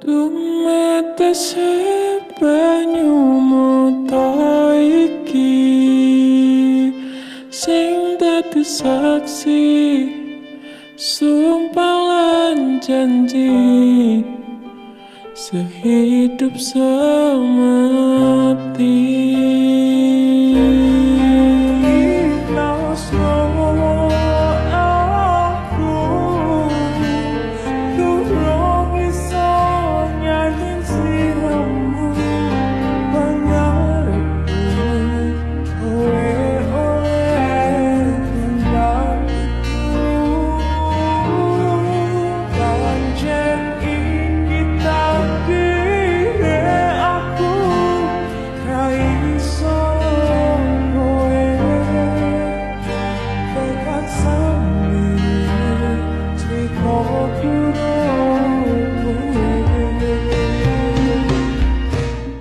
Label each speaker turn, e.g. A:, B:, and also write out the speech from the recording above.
A: Tumetese banyu mata iki sing dadi saksi sumpah lan janji sehidup semati.